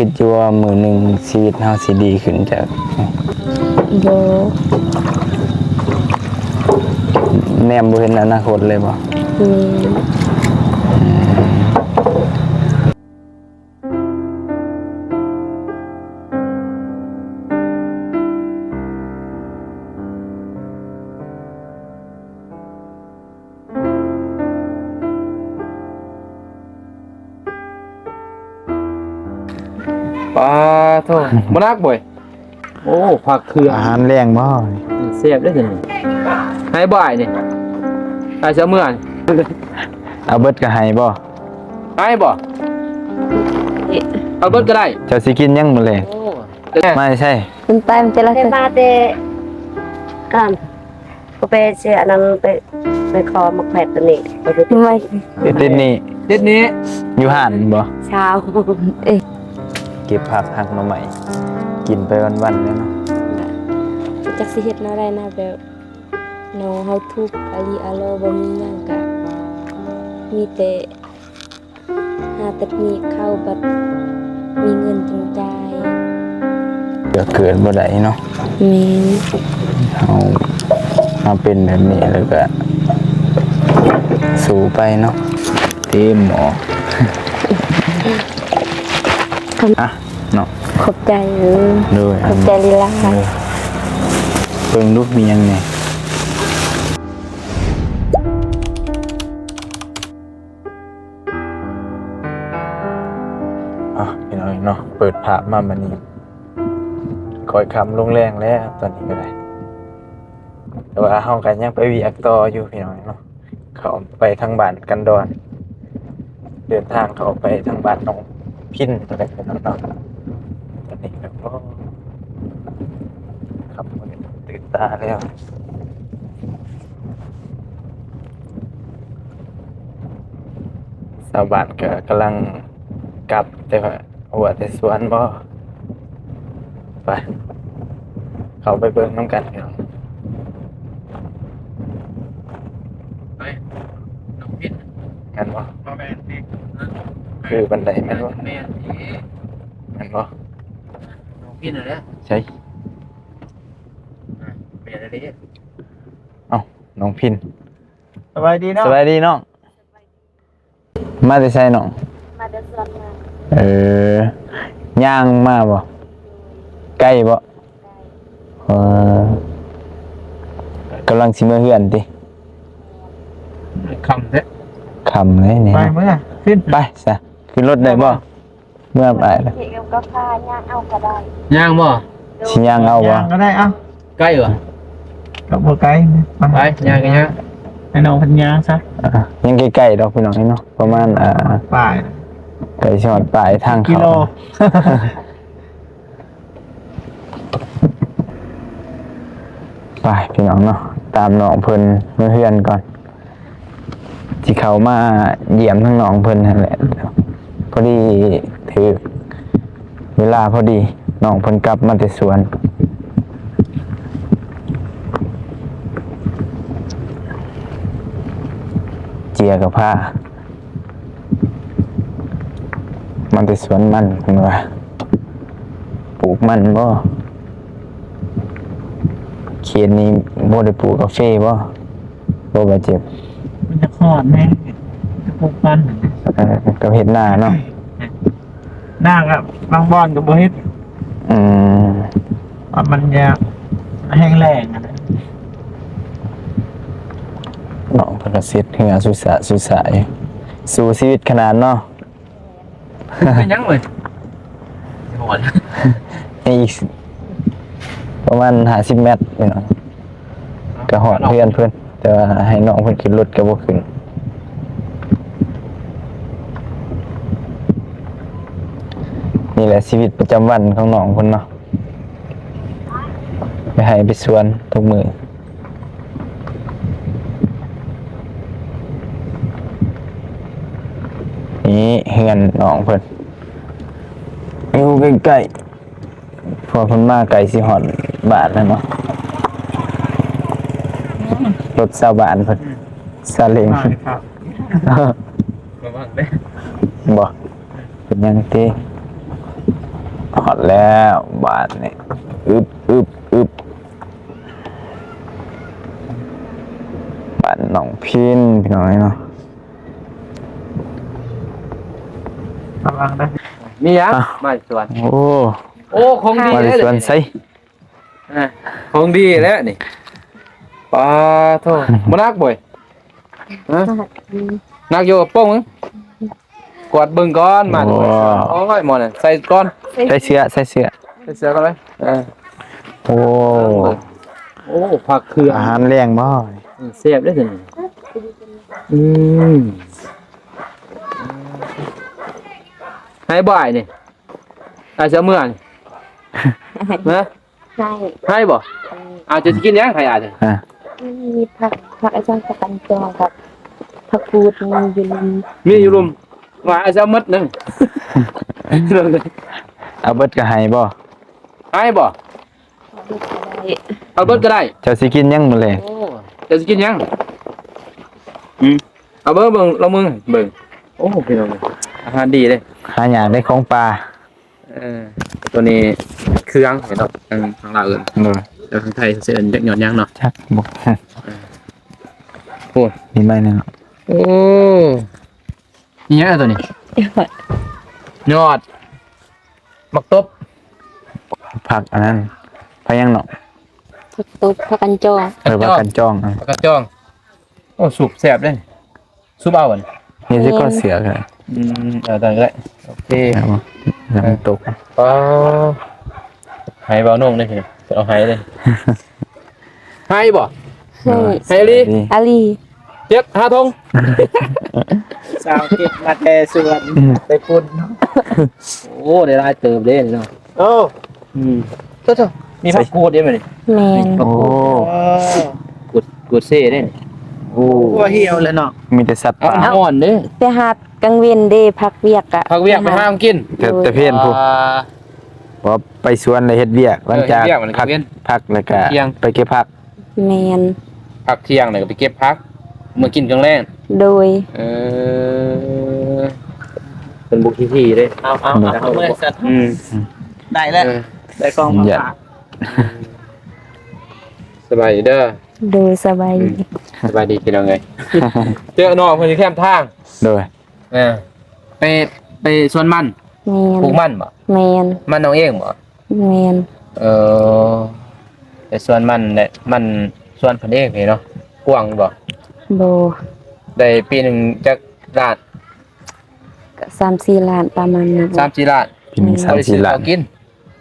ຄິດຢູ່ວ່າມື້ໜຶ່ງຊີວິດເຮົາຊິດີຂຶ້ນຈາກ ບໍ່ ແນມບໍ່ເຫັນອະນາຄົດເລີຍບໍ່? ແມ່ນ. ປາໂທ້ ບໍ່ໜັກເວີຍ. ໂອ້ ຜັກເຄື່ອງ ອາຫານແລງບໍ່? ອືມ ແຊບເດ້ນີ້. ໃຫ້ບ່າຍນີ້ ໃຫ້ຊະເມື່ອນ ເອົາເບິດກໍໃຫ້ບໍ່? ໃຫ້ບໍ່? ເອົາເບິດກໍໄດ້. ເຈົ້າຊິກິນຫຍັງມື້ແລງ? ໂອ້ ມາແຕ່ໃສ? ມັນໄປ ມັນແຕ່ລະ ແຕ່ມາແຕ່ການ ກໍໄປເສຍອັນນັ້ນ ໄປ ໄປຂໍໝາກແພດຕົວນີ້ ໄປຕິດ ໄປຕິດໜີ້ ຕິດໜີ້ ຢູ່ຮ້ານບໍ່? ຊາວ ເອີ ເກັບຜັກຫັກໜໍ່ໄມ້ ກິນໄປວັນໆເລີຍເນາະ. ຈັກຊິເຮັດແນວໃດນະ ແບບນ້ອງເຮົາທຸກອາລີອາລໍ ບໍ່ມີຫຍັງກະມີແຕ່ ຫາແຕ່ໜີ້ເຂົາ ບັດມີເງິນຈຶ່ງຈ່າຍ ກໍເກີດບໍ່ໄດ້ເນາະ. ແມ່ນ. ເຮົາ ເຮົາເປັນແບບນີ້ແລ້ວກໍສູ້ໄປເນາະ. ເຕັມໝໍ້ ອ່ະ ເນາະ. ຂອບໃຈເດີ. ໂດຍ. ຂອບໃຈຫຼາຍໆ. ໂດຍ. ເບິ່ງດູມີຫຍັງແດ່. ອ່ະ ພີ່ນ້ອງເນາະ ເປີດພາບມາບັດນີ້ ຄ່ອຍຄ່ຳລົງແລງແລ້ວ ຕອນນີ້ກໍໄດ້ ແຕ່ວ່າເຮົາກໍຍັງໄປວຽກຕໍ່ຢູ່ ພີ່ນ້ອງເນາະ. ເຂົ້າໄປທາງບ້ານກັນດອນ ເດີນທາງເຂົ້າໄປທາງບ້ານໜອງພິນ ຕອນນີ້ເນາະ ຕອນນີ້ກໍ ໂອ້ ຄ່ຳມືດຕື່ນຕາແລ້ວ. ຊາວບ້ານກໍກຳລັງກັບແຕ່ຫົວແຕ່ສວນບໍ? ໄປ ເຂົ້າໄປເບິ່ງນຳກັນພີ່ນ້ອງ. ໄປ ໜອງພິນ ແມ່ນບໍ່? ບໍ່ແມ່ນຕິ ຄືບັນໄດແມ່ນບໍ່? ແມ່ນຕິ ແມ່ນບໍ່? ໜອງພິນຫັ້ນແຫຼະ. ໃສ? ອ່າ ແມ່ນອີ່ຫຼີ. ເອົ້າ ໜອງພິນ ສະບາຍດີເນາະ. ສະບາຍດີນ້ອງ. ມາແຕ່ໃສນ້ອງ? ມາແຕ່ສວນມາ. ເອີ ຍ່າງມາບໍ່? ໄກບໍ່? ເອີ ກຳລັງຊິເມືອເຮືອນຕິ? ຄ່ຳແທ້ ຄ່ຳເລີຍນີ້. ໄປເມືອ ຂຶ້ນ ໄປຊະ ຂຶ້ນລົດໄດ້ບໍ່? ເມືອອ້າຍລະ ເຮັດກັບກາແຟ ຍ່າງເອົາກໍໄດ້. ຍ່າງບໍ່? ຊິຍ່າງເອົາບໍ່? ຍ່າງກໍໄດ້ ເອົ້າ ໃກ້ບໍ່? ກໍບໍ່ໄກ ໄປ ໄປ ຍ່າງກໍຍ່າງ ໃຫ້ນ້ອງເພິ່ນຍ່າງຊະ. ອ່າ ຍັງໃກ້ໆດອກພີ່ນ້ອງເນາະ ປະມານ ອ່າ ປາຍ ໃກ້ຊິຮອດປາຍທາງເຂົ້າ ກິໂລ. ໄປພີ່ນ້ອງເນາະ ຕາມນ້ອງເພິ່ນເມືອເຮືອນກ່ອນ ຊິເຂົ້າມາຢ້ຽມທາງນ້ອງເພິ່ນຫັ້ນແຫຼະ. ພໍດີຖືກເວລາພໍດີ ນ້ອງເພິ່ນກັບມາແຕ່ສວນ ເຈຍກັບພາ ມາແຕ່ສວນມັນ ເພິ່ນວ່າ ປູກມັນບໍ່? ເຂດນີ້ບໍ່ໄດ້ປູກກາເຟບໍ່? ບໍ່ບາດເຈັບ ມັນຈະຮ້ອນແຮງ ຈະປູກມັນ ເອີ ກັບເຮັດນາເນາະ. ນາກໍບາງບ່ອນກໍບໍ່ເຮັດ. ອືມ ວ່າມັນຢາກແຫ້ງແລ້ງຫັ້ນນະ. ນ້ອງເພິ່ນກໍເຊັດເຫື່ອສຸສະສຸສາຢູ່ ສູ້ຊີວິດຂະໜາດເນາະ. ເປັນຫຍັງເວີຍ? ຮ້ອນ ອີກປະມານຫ້າສິບແມັດພີ່ນ້ອງ ກໍຮອດເຮືອນເພິ່ນ ແຕ່ວ່າໃຫ້ນ້ອງເພິ່ນຂຶ້ນລົດກໍບໍ່ຂຶ້ນ. ນີ້ແຫຼະຊີວິດປະຈຳວັນຂອງນ້ອງເພິ່ນເນາະ ໄປໄຮ່ໄປສວນທຸກມື້. ນີ້ເຮືອນນ້ອງເພິ່ນ ຢູ່ໃກ້ໆ ເພາະເພິ່ນມາໃກ້ຊິຮອດບ້ານແລ້ວເນາະ. ລົດຊາວບ້ານເພິ່ນ ຊາເລັງ ມາເລີຍຄັບ ລະວັງເດ້ ບໍ່ ເປັນຫຍັງຕິ? ຮອດແລ້ວບາດນີ້ ອຶບ ອຶບ ອຶບ ບ້ານໜອງພິນ ພີ່ນ້ອງເອີຍເນາະ ລະວັງເດີ ມີຫຍັງ? ອ້າວ ມາສວນ ໂອ້ ໂອ້ ຂອງດີ ມາແຕ່ສວນໃສ? ອ່າ ຂອງດີແລ້ວນີ້ ປາໂທ້ ບໍ່ໜັກບໍ່? ຮະ ໜັກຢູ່ ໂປ້ງ ກວາດເບິ່ງກ່ອນ ມາແຕ່ສວນ ໂອ້ຍ ໝໍນັ້ນ ໃສ່ກ່ອນ ໃສ່ເສື້ອ ໃສ່ເສື້ອ ໃສ່ເສື້ອກ່ອນເລີຍ ເອີ ໂອ້ ໂອ້ ຜັກເຄື່ອງ ອາຫານແລງບໍ່? ອືມ ແຊບເດ້ ອືມ ໃຫ້ບໍ່ອ້າຍນີ້? ອ້າຍຊິເອົາເມືອນີ້ ຮະ? ໃຫ້ ໃຫ້ບໍ່? ອືມ ອ້າວ ເຈົ້າຊິກິນຫຍັງໃຫ້ອ້າຍ? ຮະ ມີຜັກ ຜັກ ອາຈານ ຜັກກັນຈອງກັບຜັກກູດ ມີຢູ່ລຸ່ມ ມີຢູ່ລຸ່ມ ວ່າອ້າຍຊິເອົາໝົດນັ້ນ ເອົາເບິດກໍໃຫ້ບໍ່? ໃຫ້ບໍ່? ເອົາເບິດກໍໄດ້ ເອົາເບິດກໍໄດ້ ເຈົ້າຊິກິນຫຍັງມື້ແລງ? ໂອ້ ເຈົ້າຊິກິນຫຍັງ? ອືມ ເອົາເບິ່ງ ເບິ່ງ ລອງເບິ່ງ ເບິ່ງ ໂອ້ ພີ່ນ້ອງ ອາຫານດີເດ້ ຫາຍາກເດ້ ຂອງປ່າ ເອີ ຕົວນີ້ເຄືອງເນາະ ທາງ ທາງລາວເອີ້ນ ໂດຍ ແລ້ວທາງໄທເອີ້ນຈັກຍອດຫຍັງເນາະ ຈັກບໍ່ ເອີ ໂອ້ ມີໄມ້ໜຶ່ງ ໂອ້ ອີຫຍັງຕົວນີ້? ຍອດ ຍອດ ໝາກຕົບ ຜັກອັນນັ້ນ ຜັກຫຍັງເນາະ? ຜັກຕົບ ຜັກກັນຈອງ ເອີ ຜັກກັນຈອງ ຜັກກັນຈອງ ເອີ ຜັກກັນຈອງ ໂອ້ ຊຸບແຊບເດ້ ຊຸບເອົາອັນ ນີ້ຊິກໍເສຍເລີຍ ອືມ ເອົາຕາມກໍໄດ້ ໂອເຄ ເອົາ ຍັງຕົກ ອໍ ໃຫ້ເບົາໂໜ່ງເດ້ ເພິ່ນເອົາໃຫ້ເດ້ ໃຫ້ບໍ່? ໃຫ້ ໃຫ້ອີ່ຫຼີ ອີ່ຫຼີ ເຈັດຫ້າຖົງ ສາວເກັບມາແຕ່ສວນ ອືມ ໄປປຸ້ນ ໂອ້ ໄດ້ຫຼາຍເຕີບເດ້ເນາະ ໂອ້ ອືມ ໂທ້ໆ ມີຜັກກູດເດ້ບັດນີ້ ແມ່ນ ໂອ້ ກູດ ກູດເຊເດ້ນີ້ ໂອ້ ຫົວຫ່ຽວແລ້ວເນາະ ມີແຕ່ສັດປ່າ ເອົາອ່ອນເດ້ ໄປຫາກາງເວັນເດ້ ພັກວຽກກະ ພັກວຽກໄປຫາມາກິນ ແຕ່ ແຕ່ເພນພຸ້ນ ອ່າ ເພາະໄປສວນແລ້ວເຮັດວຽກ ຫຼັງຈາກ ເອີ ເຮັດວຽກ ພັກ ພັກແລ້ວກະໄປເກັບຜັກ ແມ່ນ ພັກທ່ຽງແລ້ວກໍໄປເກັບຜັກ ເມືອກິນກາງແລງ ໂດຍ ເອີ ເປັນບຸກທີ່ດີເດ້ ເອົາ ເອົາ ເອົາ ເອົາເມືອສັດ ອືມ ໄດ້ແລ້ວ ເອີ ໄດ້ຂອງມາຝາກ ສະບາຍດີເດີ ໂດຍ ສະບາຍດີ ອືມ ສະບາຍດີພີ່ນ້ອງເອີຍ ເຈີນ້ອງເພິ່ນຢູ່ແຄມທາງ ໂດຍ ເອີ ໄປ ໄປສວນມັນ ແມ່ນ ປູກມັນບໍ່? ແມ່ນ ມັນນ້ອງເອງບໍ່? ແມ່ນ ເອີ ໄປສວນມັນແຫຼະ ມັນສວນເພິ່ນເອງນີ້ເນາະ ກວ້າງຢູ່ບໍ່? ບໍ່ ໄດ້ປີໜຶ່ງຈັກລ້ານ? ກະສາມສີ່ລ້ານປະມານນີ້ ສາມສີ່ລ້ານ ປີໜຶ່ງ ອືມ ສາມສີ່ລ້ານ ພໍໄດ້ຊື້ເຂົ້າກິນ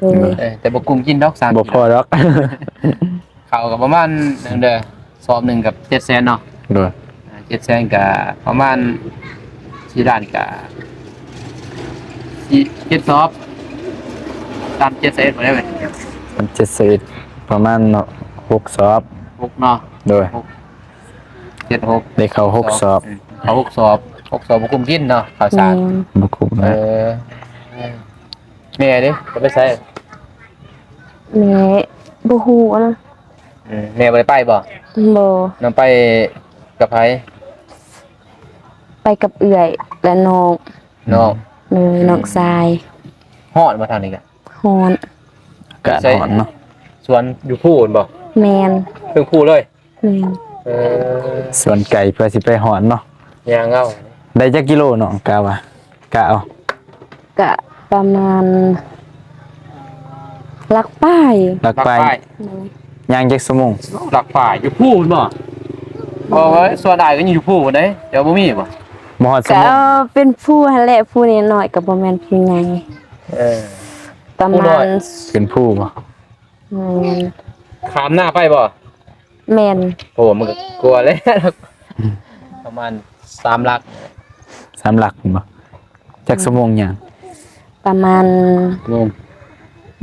ໂດຍ ເອີ ແຕ່ບໍ່ກຸ້ມກິນດອກ ສາມ ບໍ່ພໍດອກ ເຂົ້າກໍປະມານນັ້ນເດີ ສອບໜຶ່ງກັບເຈັດແສນເນາະ ໂດຍ ອ່າ ເຈັດແສນກໍປະມານ ສີ່ລ້ານກໍ ສີ່ ເຈັດສອບ ສາມເຈັດ ສາມເອັດບໍ່ໄດ້ເວີຍ ສາມເຈັດ ສາມເອັດ ປະມານເນາະ ຫົກສອບ ຫົກເນາະ ໂດຍ ຫົກ ເຈັດ ຫົກ ໄດ້ເຂົ້າຫົກສອບ ເຂົ້າຫົກສອບ ຫົກສອບບໍ່ກຸ້ມກິນເນາະ ເຂົ້າສານ ແມ່ນ ບໍ່ກຸ້ມ ເອີ ແມ່ເດ້ ເຂົາໄປໃສ? ແມ່ບໍ່ຮູ້ນະ ອືມ ແມ່ບໍ່ໄດ້ໄປບໍ່? ບໍ່ ນ້ອງໄປກັບໃຜ? ໄປກັບເອື້ອຍ ແລະ ນ້ອງ ນ້ອງ ໂດຍ ອືມ ນ້ອງຊາຍ ຮ້ອນບໍ່ທາງນີ້ກະ? ຮ້ອນ ອາກາດຮ້ອນເນາະ ສວນຢູ່ພູພຸ້ນບໍ່? ແມ່ນ ເທິງພູເລີຍ? ແມ່ນ ເອີ ສວນໄກເພື່ອຊິໄປຮອດເນາະ ຍ່າງເອົາ ໄດ້ຈັກກິໂລນ້ອງ ກະວ່າ ກະເອົາ ກະປະມານຫຼັກປາຍ ຫຼັກປາຍ ໂດຍ ຍ່າງຈັກຊົ່ວໂມງ? ຫຼັກປາຍ ຢູ່ພູພຸ້ນບໍ່? ບໍ່ເວີຍ ສວນອ້າຍກໍຍັງຢູ່ພູພຸ້ນເດ້ ແຕ່ວ່າບໍ່ມີບໍ່? ບໍ່ຮອດຊົ່ວໂມງ ກະເປັນພູຫັ້ນແຫຼະ ພູນ້ອຍໆ ກໍບໍ່ແມ່ນພູໃຫຍ່ ເອີ ປະມານ ເປັນພູບໍ່? ແມ່ນ ຂ້າມໜ້າໄປບໍ່? ແມ່ນ ໂອ້ ມັນກໍກວ່າແລ້ວ ປະມານສາມຫຼັກ ສາມຫຼັກພຸ້ນບໍ່? ຈັກຊົ່ວໂມງຍ່າງ? ປະມານ ໂມງ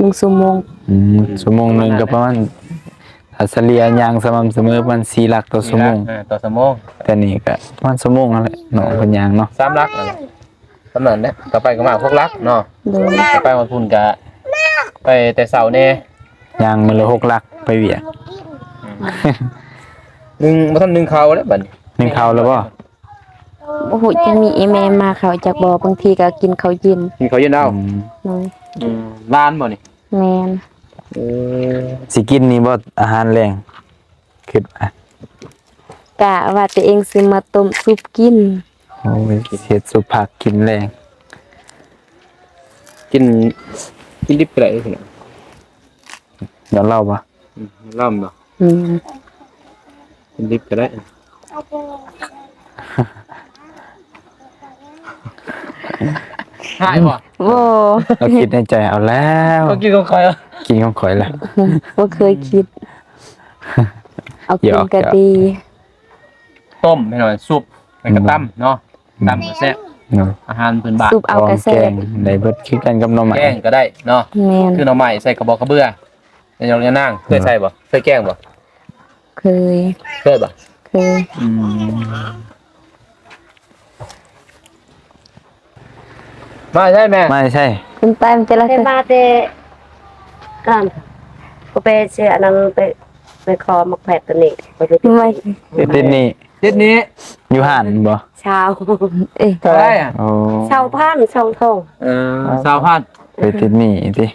ໜຶ່ງຊົ່ວໂມງ ອືມ ຊົ່ວໂມງໜຶ່ງກໍປະມານ ຖ້າສະເລ່ຍຍ່າງສະໝ່ຳສະເໝີປະມານສີ່ຫຼັກຕໍ່ຊົ່ວໂມງ ສີ່ຫຼັກ ເອີ ຕໍ່ຊົ່ວໂມງ ແຕ່ນີ້ກໍປະມານຊົ່ວໂມງຫັ້ນແຫຼະ ນ້ອງເພິ່ນຍ່າງເນາະ ສາມຫຼັກນັ້ນແຫຼະ ສ່ຳນັ້ນແຫຼະ ກໍໄປກໍມາຫົກຫຼັກເນາະ ໂດຍ ໄປຮອດພຸ້ນກະໄປແຕ່ເຊົ້າແດ່ ຍ່າງມື້ລະຫົກຫຼັກໄປວຽກ ອືມ ໜຶ່ງ ບໍ່ທັນໜຶ່ງເຂົ້າແລ້ວບັດນີ້ ໜຶ່ງເຂົ້າແລ້ວບໍ່? ບໍ່ຮູ້ ຈັກມີອີແມ່ມາເຂົ້າຈັກບໍ່, ບາງທີກໍກິນເຂົ້າເຢັນ. ກິນເຂົ້າເຢັນເອົາ. ອືມ ໂດຍ. ອືມ ຫຼານບໍ່ນີ້? ແມ່ນ. ເອີ ຊິກິນນີ້ບໍ່ ອາຫານແລງ? ຄິດວ່າ ກະວ່າຕົວເອງຊິມາຕົ້ມຊຸບກິນ. ໂອ້ຍ ເຮັດຊຸບຜັກກິນແລງ. ກິນ ກິນດິບກໍໄດ້ເດ້. ຍ້ອນເຫຼົ້າບໍ່? ອືມ ເຫຼົ້າເນາະ. ອືມ ກິນດິບກໍໄດ້. ຮ້າຍບໍ່? ບໍ່. ລາວຄິດໃນໃຈ ເອົາແລ້ວ ເຂົາກິນຂອງຂ້ອຍ ກິນຂອງຂ້ອຍແລ້ວ. ບໍ່ເຄີຍຄິດ. ເອົາກິນກໍດີ. ຕົ້ມໃຫ້ໜ້ອຍ ຊຸບ ແລ້ວກໍ ອືມ ຕຳເນາະ. ຕຳກໍແຊບເນາະ. ອາຫານພື້ນບ້ານ. ຊຸບເອົາກໍແຊບ. ແກງໄດ້ເບິດຄືກັນກັບໜໍ່ໄມ້. ແກງກໍໄດ້ເນາະ. ແມ່ນ. ຄືໜໍ່ໄມ້ໃສ່ກະບອກກະເບືອ. ຍານາງ ຍານາງເຄີຍໃສ່ບໍ່? ເຄີຍແກງບໍ່? ເຄີຍ. ເຄີຍບໍ່? ເຄີຍ. ອືມ ມາໃສແມ່? ມາໃສ? ເພິ່ນໄປ ມັນຈະລະ ເພິ່ນມາແຕ່ ອັນນັ້ນ ກໍໄປເສຍອັນນັ້ນ ໄປ ໄປຂໍໝາກແພດຕົວນີ້ ໄປຕິດໜີ້. ໄປຕິດໜີ້. ຕິດໜີ້ ຢູ່ຮ້ານບໍ່? ຊາວ. ເອີ ເທົ່າໃດອະ? ໂອ້ ຊາວພັນ ສອງຖົງ. ເອີ ຊາວພັນ ໄປຕິດໜີ້ຕິ.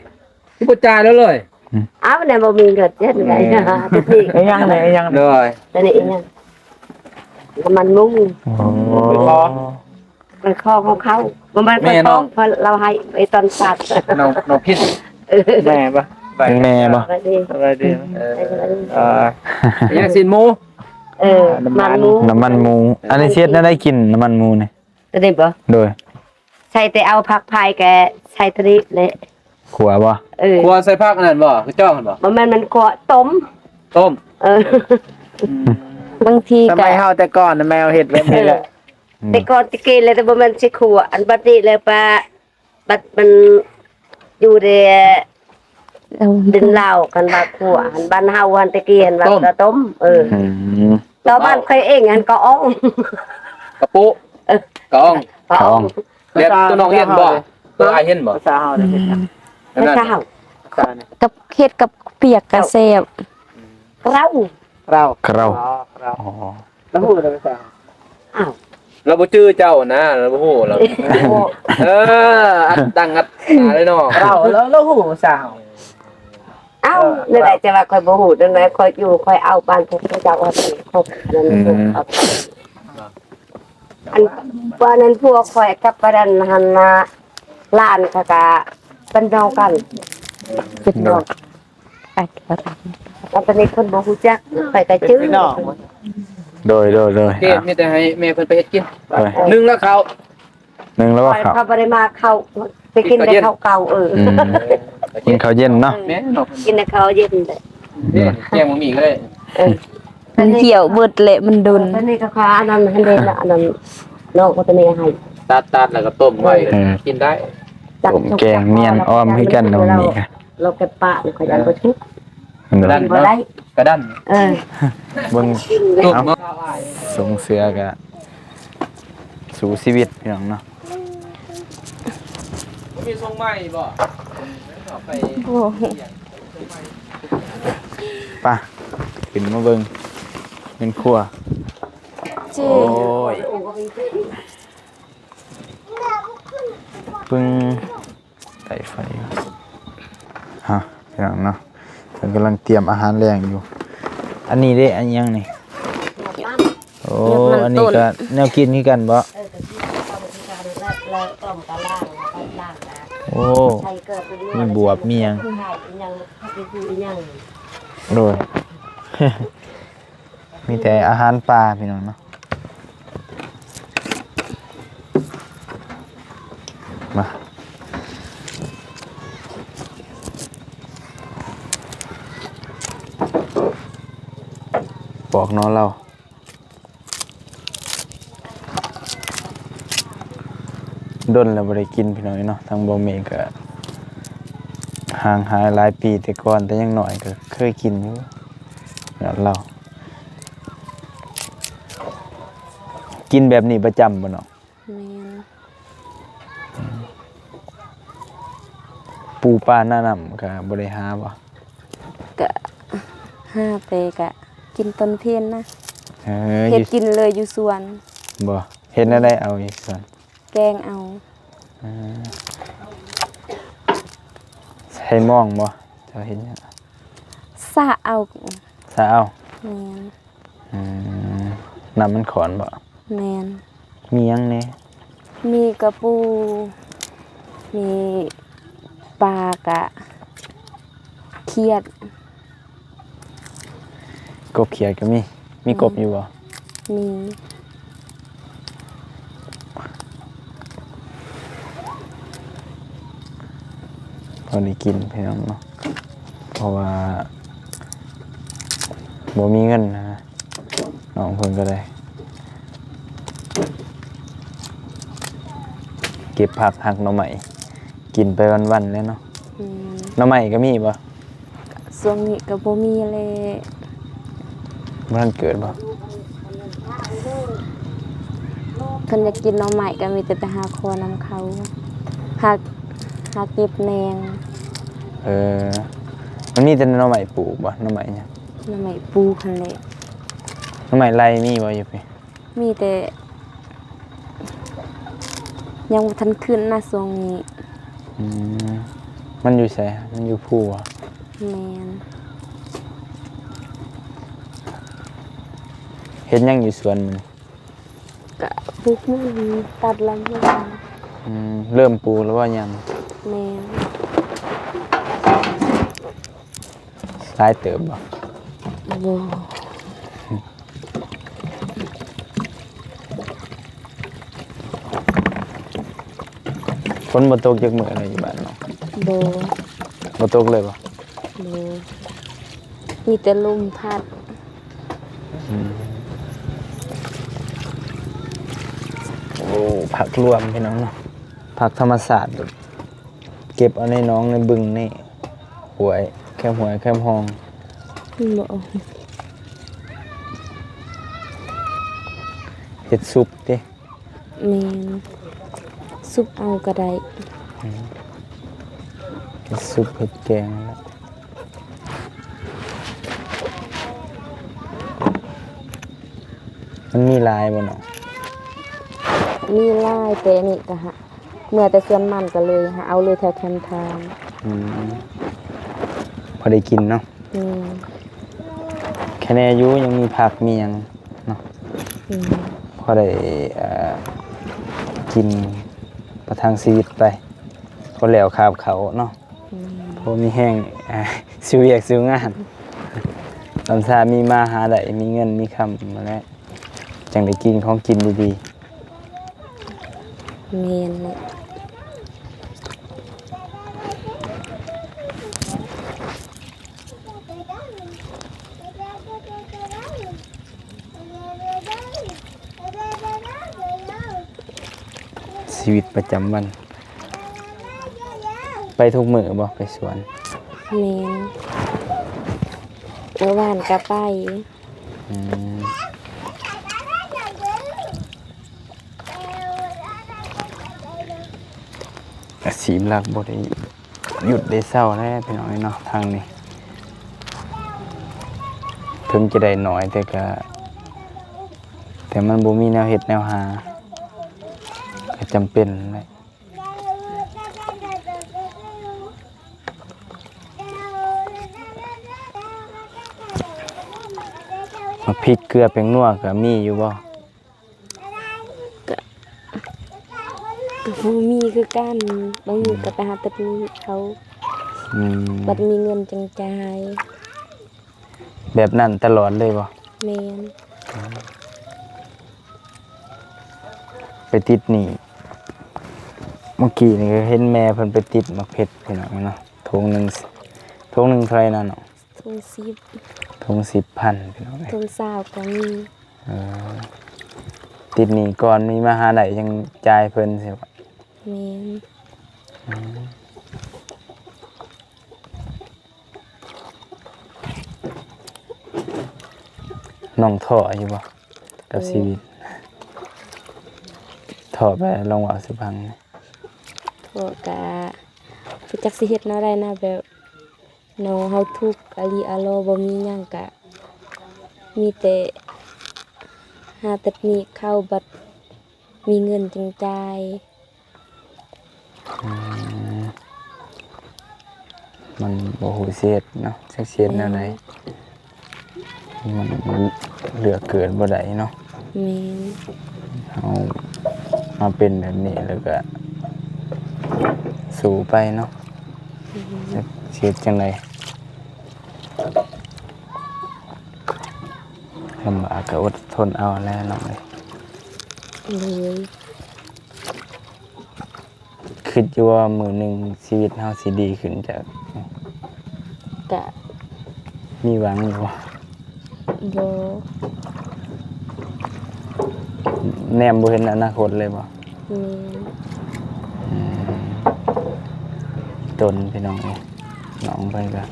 ຄືບໍ່ຈ່າຍແລ້ວເລີຍ? ອືມ ອ້າວ ແນວບໍ່ມີເງິນເຮັດໄດ້. ອືມ ຕິດໜີ້. ອີຫຍັງແດ່? ອີຫຍັງ? ໂດຍ. ຕົວນີ້ອີຫຍັງ? ນ້ຳມັນໝູ. ໂອ້ ໄປຂໍ ໄປຂໍຂອງເຂົາ. ບໍ່ແມ່ນໄປຂໍ ເພາະລາວໃຫ້ໄປຕອນສັດ. ນ້ອງ ນ້ອງພິນ. ເອີ ແມ່ບໍ່? ແມ່ບໍ່? ສະບາຍດີ. ສະບາຍດີ. ເອີ ເອີ ຫຍັງ ຊີ້ນໝູ? ເອີ ນ້ຳມັນ ມັນໝູ. ນ້ຳມັນໝູ. ອັນນີ້ຊິເຮັດແນວໃດກິນ ນ້ຳມັນໝູນີ້? ຕົວນີ້ບໍ່? ໂດຍ. ໃສ່ແຕ່ເອົາຜັກພາຍແກະໃສ່ຕົວນີ້ແຫຼະ. ຂົ້ວບໍ່? ເອີ ຂົ້ວໃສ່ຜັກອັນນັ້ນບໍ່? ຄືຈ້ອງຫັ້ນບໍ່? ບໍ່ແມ່ນ ມັນຂົ້ວ ຕົ້ມ. ຕົ້ມ. ເອີ ອືມ ບາງທີ ສະໄໝເຮົາແຕ່ກ່ອນນະ ແມ່ເຮົາເຮັດແບບນີ້ແຫຼະ. ເອີ ອືມ ແຕ່ກ່ອນແຕ່ກີ້ແຫຼະ ແຕ່ບໍ່ແມ່ນຊິຂົ້ວ ອັນບັດນີ້ແຫຼະປະ ບັດມັນຢູ່ແຕ່ ເອີ ດິນລາວ ຄັນວ່າຂົ້ວຫັ້ນ ບ້ານເຮົາຫັ້ນ ແຕ່ກີ້ຫັ້ນວ່າ ຕົ້ມ ກະຕົ້ມ. ເອີ ອືມ ແຕ່ບ້ານຂ້ອຍເອງຫັ້ນ ກະອ່ອງ ກະປຸ ເອີ ກະອ່ອງ ກະອ່ອງ. ແບບຕົວນ້ອງເຫັນບໍ່? ຕົວອ້າຍເຫັນບໍ່? ພາສາເຮົານີ້ ອືມ ພາສາເຮົາ ກັບເຮັດກັບປຽກກະແຊບ. ເຂົ້າ ເຂົ້າ ເຂົ້າ ອໍ ລາວຮູ້ແຕ່ພາສາເຮົາ. ອ້າວ ລາວບໍ່ຈື່ເຈົ້ານະ ລາວບໍ່ຮູ້ລາວ. ເອີ ອັດດັງອັດໜາເລີຍເນາະ. ລາວ ລາວ ລາວຮູ້ພາສາເຮົາ. ເອົ້າ ເອີ ແນວໃດຈະວ່າຂ້ອຍບໍ່ຮູ້ ຈັ່ງໃດຂ້ອຍຢູ່ ຂ້ອຍເອົາບ້ານພວກເຈົ້າ ອັນນັ້ນ ອືມ ອັນ ອັນນັ້ນ ພວກຂ້ອຍກັບອັນນັ້ນຫັ້ນນະ ຫຼານເຂົາກະເປັນນ້ອງກັນ ເປັນນ້ອງ. ອັນນີ້ເພິ່ນບໍ່ຮູ້ຈັກ ຂ້ອຍກະຈື່. ໂດຍ ໂດຍ ໂດຍ. ເກມມີແຕ່ໃຫ້ແມ່ເພິ່ນໄປເຮັດກິນ. ໜຶ່ງແລ້ວເຂົ້າ ໜຶ່ງແລ້ວເຂົ້າ ເຂົາບໍ່ໄດ້ມາເຂົ້າ ໄປກິນແຕ່ເຂົ້າເກົ່າ. ເອີ ອືມ ກິນເຂົ້າເຢັນເນາະ. ແມ່ນເນາະ ກິນແຕ່ເຂົ້າເຢັນ. ແກງບໍ່ມີກໍໄດ້. ເອີ ມັນຫ່ຽວເບິດແຫຼະ ມັນດົນ. ຕອນນີ້ກໍຄາອັນນັ້ນຫັ້ນເດ້ ອັນນັ້ນນ້ອງກໍຕົວນີ້ໃຫ້ ຕັດໆ ແລ້ວກໍຕົ້ມໄວ້ ເອີ ກິນໄດ້. ຕົ້ມແກງມຽນອອມຄືກັນເນາະ ມີກະ ລາວເກັບປະ ລາວກໍຍັງບໍ່ທຸກ ກະດັນ ບໍ່ໄດ້ ກະດັນ. ເອີ ເບິ່ງ ເອົາ ຊົງເສື້ອກະສູ້ຊີວິດ ພີ່ນ້ອງເນາະ. ບໍ່ມີຊົງໃໝ່ບໍ່? ໄປ ບໍ່ ໄປ ຂຶ້ນມາເບິ່ງເຮືອນຄົວ. ໂອ້ຍ ເບິ່ງ ໄຕ່ໄຟຢູ່ ຮະ ພີ່ນ້ອງເນາະ ເພິ່ນກຳລັງຕຽມອາຫານແລງຢູ່. ອັນນີ້ເດ້ ອັນຫຍັງນີ້? ໂອ້ ອັນນີ້ກະແນວກິນຄືກັນບໍ່? ໂອ້ ມີບວບ ມີຫຍັງ. ໂດຍ ມີແຕ່ອາຫານປ່າ ພີ່ນ້ອງເນາະ. ມາ ປອກໜໍ່ເລົາ ດົນແລ້ວບໍ່ໄດ້ກິນ ພີ່ນ້ອງເອີຍເນາະ. ທາງບໍ່ເມກະຫ່າງຫາຍຫຼາຍປີ ແຕ່ກ່ອນ ແຕ່ຍັງນ້ອຍກະເຄີຍກິນຢູ່ ໜໍ່ເລົາ. ກິນແບບນີ້ປະຈຳບໍ່ນ້ອງ? ແມ່ນ. ປູປາໜ້ານ້ຳກະບໍ່ໄດ້ຫາບໍ່? ກະຫາ ແຕ່ກະກິນຕອນເພນນະ. ເອີ ເຮັດກິນເລີຍຢູ່ສວນ. ບໍ່? ເຮັດແນວໃດເອົາຢູ່ສວນ? ແກງເອົາ. ເອີ ໃສ່ມອງບໍ່? ເຈົ້າເຮັດຫຍັງ? ສະເອົາ. ສະເອົາ? ແມ່ນ. ອືມ ນ້ຳມັນຂອນບໍ່? ແມ່ນ. ມີຫຍັງແດ່? ມີກະປູ ມີປາ ກະຂຽດ. ກົບຂຽດກໍມີ. ມີກົບຢູ່ບໍ່? ມີ. ພໍໄດ້ກິນພີ່ນ້ອງເນາະ ເພາະວ່າບໍ່ມີເງິນນະ ນ້ອງເພິ່ນກໍໄດ້ເກັບຜັກຫັກໜໍ່ໄມ້ກິນໄປວັນໆແຫຼະເນາະ. ອືມ ໜໍ່ໄມ້ກໍມີບໍ່? ຊ່ວງນີ້ກໍບໍ່ມີແຫຼະ. ບໍ່ທັນເກີດບໍ່? ຄັນຢາກກິນໜໍ່ໄມ້ກໍມີແຕ່ໄປຫາຂໍນຳເຂົາ ຫາ ຫາເກັບແໜ່ງ. ເອີ ມັນມີແຕ່ໜໍ່ໄມ້ປູກບໍ່? ໜໍ່ໄມ້ຫຍັງ? ໜໍ່ໄມ້ປູກຫັ້ນແຫຼະ. ໜໍ່ໄມ້ໄລ່ມີບໍ່ຢູ່ພີ້? ມີແຕ່ຍັງບໍ່ທັນຂຶ້ນນະຊ່ວງນີ້. ອືມ ມັນຢູ່ໃສ? ມັນຢູ່ພູຫວາ? ແມ່ນ. ເຮັດຫຍັງຢູ່ສວນມື້ນີ້? ກະປູກມັນ ຕັດລຳມັນ. ອືມ ເລີ່ມປູກແລ້ວບໍ່? ຍັງ. ແມ່ນ. ຫຼາຍເຕີບບໍ່? ບໍ່. ຝົນບໍ່ຕົກຈັກມື້ເລີຍຢູ່ບ້ານເນາະ? ບໍ່. ບໍ່ຕົກເລີຍບໍ່? ບໍ່. ມີແຕ່ລົມພັດ. ອືມ ໂອ້ ຜັກລວມພີ່ນ້ອງເນາະ ຜັກທຳມະຊາດ ເກັບເອົາໃນໜອງໃນບຶງໃນຫ້ວຍ ແຄມຫ້ວຍແຄມຮ່ອງ. ບໍ່. ເຮັດຊຸບຕິ? ແມ່ນ ຊຸບເອົາກໍໄດ້. ອືມ ເຮັດຊຸບເຮັດແກງນັ້ນແຫຼະ. ມັນມີຫຼາຍບໍ່ນ້ອງ? ມີຫຼາຍ ແຕ່ອັນນີ້ກໍຫາ ເມື່ອແຕ່ສວນມັນກໍເລີຍຫາເອົາເລີຍແຖວແຄມທາງ. ອືມ ພໍໄດ້ກິນເນາະ. ອືມ ແຄ່ແນ່ຢູ່ ຍັງມີຜັກມີຫຍັງເນາະ. ອືມ ພໍໄດ້ ເອີ ກິນປະທັງຊີວິດໄປ ພໍແລ້ວຄາບເຂົ້າເນາະ. ອືມ ພໍມີແຮງ ເອີ ສູ່ວຽກສູ່ງານ ຕອນຊາມີມາຫາໄດ້ ມີເງິນມີຄຳຫັ້ນແຫຼະ ຈັ່ງໄດ້ກິນຂອງກິນດີໆ. ແມ່ນແຫຼະ. ຊີວິດປະຈຳວັນ ໄປທຸກມື້ບໍ່ ໄປສວນ? ແມ່ນ ເມື່ອວານກໍໄປ. ອືມ ອາຊີບຫຼັກບໍ່ໄດ້ຢຸດໄດ້ເຊົາແລ້ວ ພີ່ນ້ອງເອີຍເນາະ ທາງນີ້ ເຖິງຈະໄດ້ໜ້ອຍ ແຕ່ກະ ແຕ່ມັນບໍ່ມີແນວເຮັດແນວຫາ ກໍຈຳເປັນແຫຼະ. ໝາກພິກ ເກືອ ແປ້ງນົວ ກໍມີຢູ່ບໍ່? ກະ ກະບໍ່ມີຄືກັນ ບາງມື້ກະໄປຫາຕັດໜີ້ເຂົາ. ອືມ ບັດມີເງິນຈັ່ງຈ່າຍ ແບບນັ້ນຕະຫຼອດເລີຍບໍ່? ແມ່ນ. ໄປຕິດໜີ້ ເມື່ອກີ້ນີ້ກໍເຫັນແມ່ເພິ່ນໄປຕິດໝາກເພັດ ພີ່ນ້ອງເນາະ ຖົງໜຶ່ງ ຖົງໜຶ່ງເທົ່າໃດນະນ້ອງ? ຖົງສິບ ຖົງສິບພັນ ພີ່ນ້ອງເອີຍ ຖົງຊາວກໍມີ. ເອີ ຕິດໜີ້ກ່ອນ ມີມາຫາໄດ້ຈັ່ງຈ່າຍເພິ່ນຊີ້ບໍ່? ແມ່ນ. ອືມ ນ້ອງທໍ້ຢູ່ບໍ່ກັບຊີວິດ? ເອີ ທໍ້ແບບ ລອງເວົ້າສູ່ຟັງແດ່. ທໍ້ກະບໍ່ຈັກຊິເຮັດແນວໃດນະ ແບບ ນ້ອງເຮົາທຸກອາລີອາລໍ ບໍ່ມີຫຍັງກະມີແຕ່ຫາຕັດໜີ້ເຂົາ ບັດ ມີເງິນຈຶ່ງຈ່າຍ. ອືມ ມັນບໍ່ຮູ້ຊິເຮັດເນາະ ຈັກຊິເຮັດແນວໃດ. ແມ່ນ ມັນເລືອກເກີດບໍ່ໄດ້ເນາະ. ແມ່ນ ເຮົາມາເປັນແບບນີ້ແລ້ວກະສູ້ໄປເນາະ. ອືມ ຈັກຊິເຮັດຈັ່ງໃດ. ລຳບາກກະອົດທົນເອົາແຫຼະນ້ອງເອີຍ. ໂດຍ ຄິດຢູ່ວ່າມື້ໜຶ່ງຊີວິດເຮົາຊິດີຂຶ້ນຈາກ ກະ ມີຫວັງຢູ່ບໍ່? ບໍ່ ແນມບໍ່ເຫັນອະນາຄົດເລີຍບໍ່? ແມ່ນ ອືມ ຕົນ ພີ່ນ້ອງເອີຍ ນ້ອງເພິ່ນກະ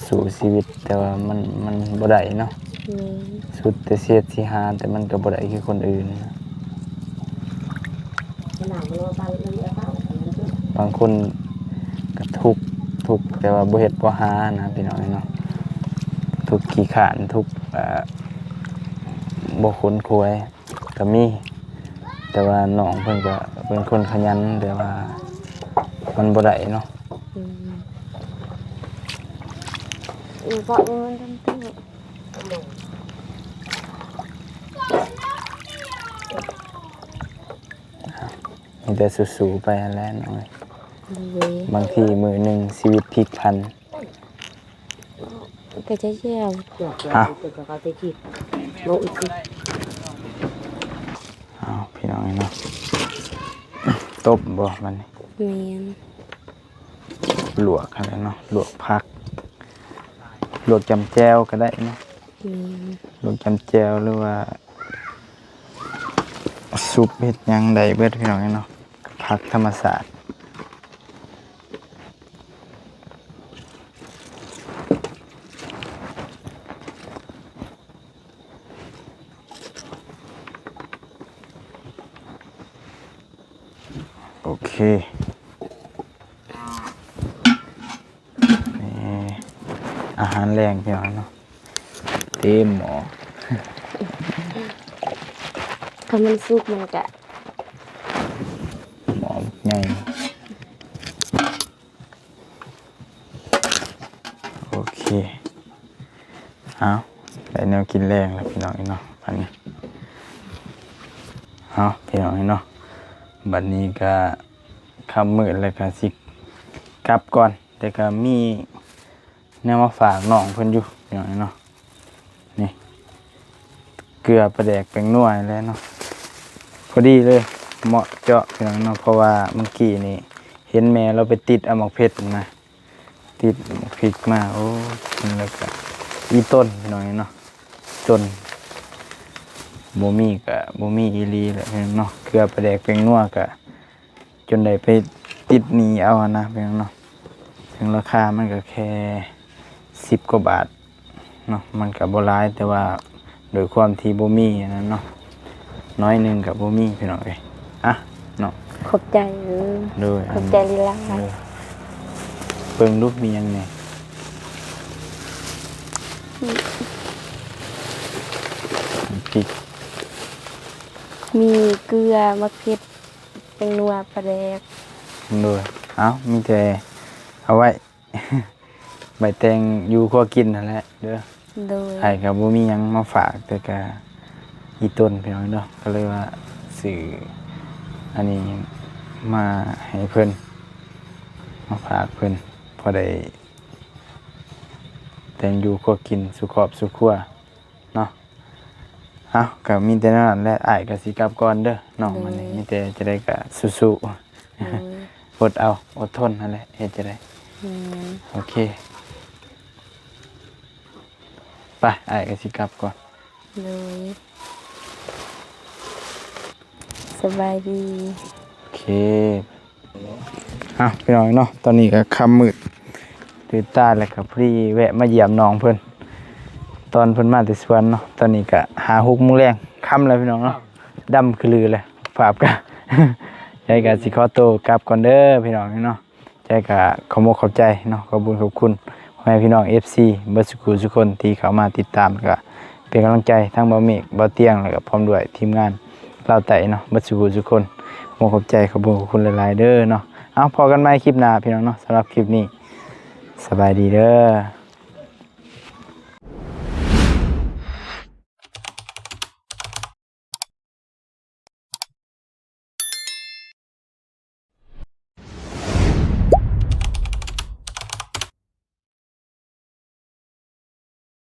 ສູ້ຊີວິດ ແຕ່ວ່າມັນ ມັນບໍ່ໄດ້ເນາະ. ແມ່ນ ສຸດແຕ່ຊິເຮັດຊິຫາ ແຕ່ມັນກໍບໍ່ໄດ້ຄືຄົນອື່ນ. ບາງຄົນກໍທຸກ ທຸກແຕ່ວ່າບໍ່ເຮັດບໍ່ຫານະ ພີ່ນ້ອງເອີຍເນາະ. ທຸກຂີ້ຄ້ານ ທຸກ ເອີ ບໍ່ຂົນຂວາຍ ກໍມີ ແຕ່ວ່ານ້ອງເພິ່ນກໍເປັນຄົນຂະຫຍັນ ແຕ່ວ່າມັນບໍ່ໄດ້ເນາະ. ອືມ ມີແຕ່ສູ້ໆໄປຫັ້ນແຫຼະນ້ອງເອີຍ. ໂດຍ ບາງທີມື້ໜຶ່ງຊີວິດພລິກຜັນ. ກໍຈະແຊວ ເອົາ ເອົາ ພີ່ນ້ອງເອີຍເນາະ. ຕົ້ມບໍ່ບັດນີ້? ແມ່ນ ລວກຫັ້ນແຫຼະເນາະ ລວກຜັກ ລວກຈ້ຳແຈ່ວກໍໄດ້ເນາະ. ແມ່ນ ລວກຈ້ຳແຈ່ວ ຫຼືວ່າຊຸບເຮັດຫຍັງໄດ້ເບິດ ພີ່ນ້ອງເອີຍເນາະ ຜັກທຳມະຊາດ. ໂອເຄ ນີ້ ອາຫານແລງ ພີ່ນ້ອງເນາະ ເຕັມໝໍ້. ຖ້າມັນສຸກມັນກະ ໝໍ້ບັກໃຫຍ່. ໂອເຄ ເອົາ ໄດ້ແນວກິນແລງແລ້ວ ພີ່ນ້ອງເອີຍເນາະ ບັດນີ້. ເອົາ ພີ່ນ້ອງເອີຍເນາະ ບັດນີ້ກະຄ່ຳມືດແລ້ວ ກະຊິກັບກ່ອນ ແຕ່ກະມີແນວມາຝາກນ້ອງເພິ່ນຢູ່ ພີ່ນ້ອງເອີຍເນາະ. ນີ້ ເກືອ ປາແດກ ແປ້ງນົວນີ້ແຫຼະເນາະ ພໍດີເລີຍ ເໝາະເຈາະ ພີ່ນ້ອງເນາະ. ເພາະວ່າມື້ກີ້ນີ້ເຫັນແມ່ລາວໄປຕິດເອົາໝາກເຜັດນະ ຕິດໝາກພິກມາ ໂອ້ ແລ້ວກະອີ່ຕົ້ນ ພີ່ນ້ອງເນາະ ຈົນບໍ່ມີກະບໍ່ມີອີ່ຫຼີແຫຼະເນາະ. ເກືອ ປາແດກ ແປ້ງນົວກະ ຈົນໄດ້ໄປຕິດໜີ້ເອົາຫັ້ນນະ ພີ່ນ້ອງເນາະ. ເຖິງລາຄາມັນກໍແຄ່ສິບກວ່າບາດເນາະ ມັນກໍບໍ່ຫຼາຍ ແຕ່ວ່າໂດຍຄວາມທີ່ບໍ່ມີອັນນັ້ນເນາະ ໜ້ອຍໜຶ່ງກໍບໍ່ມີ ພີ່ນ້ອງເອີຍ. ອ່ະ ເນາະ ຂອບໃຈເດີ. ໂດຍ ຂອບໃຈຫຼາຍໆ. ເບິ່ງດູມີຫຍັງແດ່. ມີພິກ ມີເກືອ ໝາກເຜັດ ແປ້ງນົວ ປາແດກ. ໂດຍ ເອົາ ມີແຕ່ເອົາໄວ້ ໄວ້ແຕ່ງຢູ່ຄົວກິນຫັ້ນແຫຼະເດີ. ໂດຍ ອ້າຍກໍບໍ່ມີຫຍັງມາຝາກ ແຕ່ກະອີ່ຕົ້ນ ພີ່ນ້ອງເນາະ ກໍເລີຍວ່າຊື້ອັນນີ້ມາໃຫ້ເພິ່ນ ມາຝາກເພິ່ນ ພໍໄດ້ແຕ່ງຢູ່ຄົວກິນສູ່ຄອບສູ່ຄົວ ເນາະ. ເອົ້າ ກໍມີແຕ່ນັ້ນແຫຼະ ອ້າຍກໍຊິກັບກ່ອນເດີນ້ອງ. ໂດຍ ມື້ນີ້ມີແຕ່ຈະໄດ້ກໍສູ້ໆ ໂດຍ ອົດເອົາ ອົດທົນຫັ້ນແຫຼະ ເຮັດຈະໄດ້. ແມ່ນ ໂອເຄ ໄປ ອ້າຍກໍຊິກັບກ່ອນ. ໂດຍ ສະບາຍດີ ໂອເຄ. ເອົ້າ ພີ່ນ້ອງເນາະ ຕອນນີ້ກໍຄ່ຳມືດ ຕື່ນຕາແລ້ວ ກໍພໍດີແວະມາຢ້ຽມນ້ອງເພິ່ນ ຕອນເພິ່ນມາແຕ່ສວນເນາະ. ຕອນນີ້ກໍຫ້າຫົກໂມງແລງ ຄ່ຳແລ້ວພີ່ນ້ອງເນາະ ດຳຄືລືເລີຍ ຟ້າກໍ ໃຫຍ່ກໍຊິຂໍໂຕກັບກ່ອນເດີພີ່ນ້ອງເນາະ. ໃຫຍ່ກໍຂອບອົກຂອບໃຈເນາະ ຂອບບຸນຂອບຄຸນພໍ່ແມ່ພີ່ນ້ອງ ເອັຟຊີ ເບິດສູ່ຜູ້ສູ່ຄົນທີ່ເຂົ້າມາຕິດຕາມ ແລ້ວກໍ ປັນກຳລັງໃຈທັງບ່າວເມກ ບ່າວຕຽງ ແລ້ວກໍພ້ອມດ້ວຍທີມງານລາວໃຕ້ເນາະ ເບິດສູ່ຜູ້ສູ່ຄົນ. ຂໍຂອບໃຈ ຂອບຄຸນ ຂອບຄຸນຫຼາຍໆເດີເນາະ. ເອົາ ພໍ້ກັນໃໝ່ຄລິບໜ້າພີ່ນ້ອງເນາະ. ສຳລັບຄລິບນີ້ ສະບາຍດີເດີ.